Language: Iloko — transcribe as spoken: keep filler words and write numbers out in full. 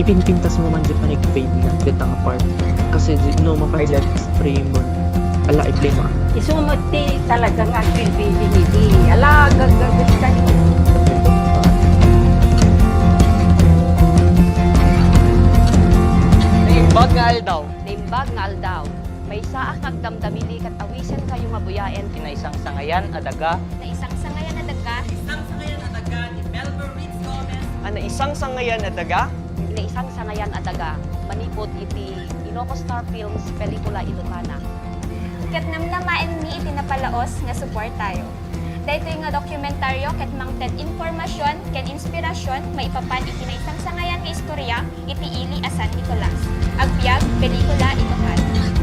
Ipinpintas mo man di panagpay na deta nga part. Kasi di, no, mapay-, that frame mo. Ala, i-play mo. Isu met ti talaga nga agbilbilin iti. Ala, gaggagas ka ni. Naimbag nga aldaw. Naimbag nga aldaw. Maysaak nga agdamdamili ket awisen kayo nga buyaen. Ti naisangsangayan a daga. Naisangsangayan a daga. Naisangsangayan a daga ni Melvin Ritz Gomez. A naisangsangayan a daga. Naisangsangayan a daga. Manipud iti Ilocos Star Films Pelikula Ilocana. Ket namnamaenmi iti napalaos nga suportayo. Daytoy nga dokumentaryo ket mangted impormasyon ken inspirasyon maipapan iti naisangsangayan nga istorya iti ili a San Nicolas. Agbiag, Pelikula Ilocana.